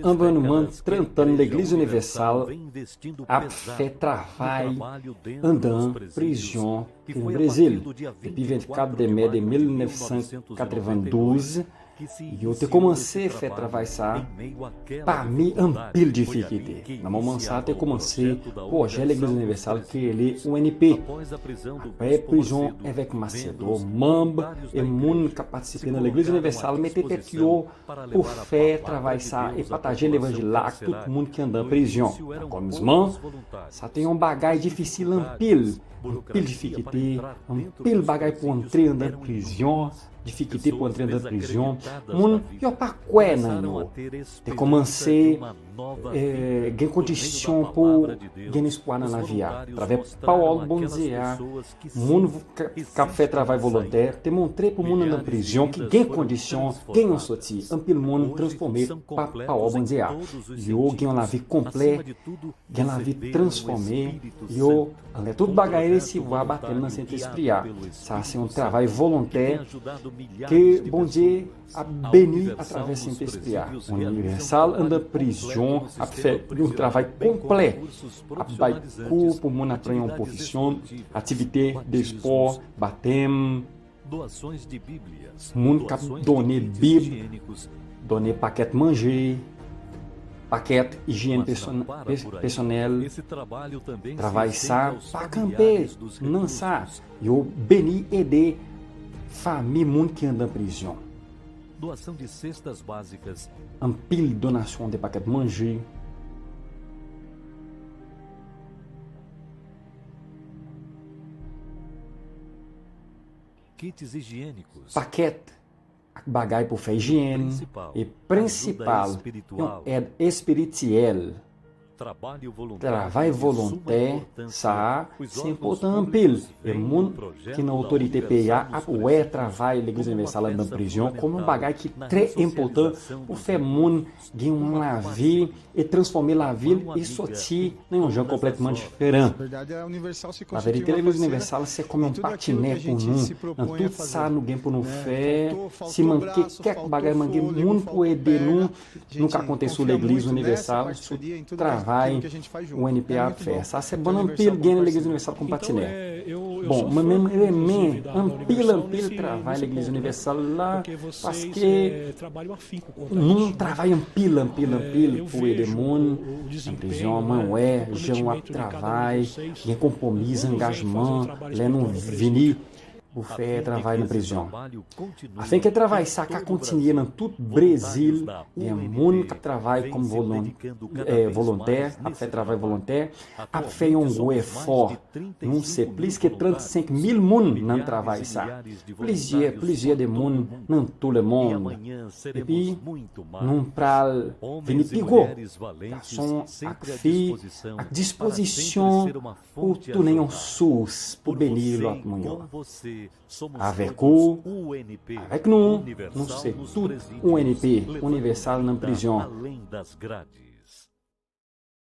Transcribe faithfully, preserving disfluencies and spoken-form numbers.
Anvan nou mande trant an, Legliz Inivèsal ap fè travay anndan prizyon ki nan Brezil. Depi vennkat de mè de mil nèf san katrevendouz, yo te kòmanse fè travay sa a pami anpil difikilte. Nan moman sa a te kòmanse pwojè Legliz Inivèsal ki rele O N P. Apre prizyon Évèk Macedo, manm e moun k ap patisipe nan Legliz Inivèsal mete tèt yo pou fè travay sa e pataje levanjil la ak tout moun ki anndan prizyon. Nan kòmansman, sa te yon bagay difisil anpil, anpil difikilte, anpil bagay pou antre anndan prizyon, difikilte pou antre anndan prizyon. Moun yo pa kwè nan yo. Te kòmanse eh, gen kondisyon pou gen espwa nan lavi a. Atravè pawòl Bondye a, moun k ap fè travay volontè te montre pou moun anndan prizyon ki gen kondisyon, gen yon soti. Anpil moun transfòme pa pawòl Bondye a. Yo gen yon lavi konplè, gen lavi transfòme, yo anlè tout bagay resevwa batèm nan Sentespri a. Sa se yon travay volontè ke Bondye ap beni atravè Sentespri a. Inivèsal anndan prizyon ap fè yon travay konplè, ap bay kou pou moun aprann yon pwofesyon, aktivite de espò, batèm, moun k ap donnen Bib, donnen pakèt manje, pakèt ijyèn pèsonèl. Travay sa pa kanpe nan sa. Yo beni ede fanmi moun ki anndan prizyon. Doação de cestas básicas. Anpil donasyon de pakèt manje. Kits higiênicos. Pakèt ak bagay pou fè ijyèn. E prensipal, yon èd espirityèl. Travay volontè sa a se enpòtan anpil. E moun ki nan otorite peyi a ap wè travay Legliz Inivèsal anndan prizyon kòm yon bagay ki trè enpòtan pou fè moun gen yon lavi e transfòme lavi l e sòti nan yon jan konplètman diferan. Laverite, Legliz Inivèsal se kòm yon patinè pou nou nan tout sa nou gen pou nou fè. Si manke kèk bagay, manke moun pou ede nou, nou ka konte sou Legliz Inivèsal, sou travay O N P ap fè. Sa se bon anpil gen Legliz Inivèsal kòm patinè. Bon, mwen menm renmen anpil, anpil travay Legliz Inivèsal la, paske nou travay anpil, anpil, anpil pou ede moun nan prizyon. Mwen wè jan w ap travay, gen konpwomi, angajman, lè nou vini pou fè travay nan prizyon. Afenke travay sa ka kontinye nan tout Brezil, gen moun k ap travay kòm volon-, eh, volontè, ap fè travay volontè, ap fè yon gwo efò. Nou se plis ke trannsenk mil moun nan travay sa. Plizyè, plizyè de moun nan tou le mond. Epi, nou pral vini pi gwo. Gason ak fi ak dispozisyon pou tounen yon sous pou beni lòt moun yo. Avèk ou, avèk nou, nou se tout O N P, Inivèsal nan prizyon.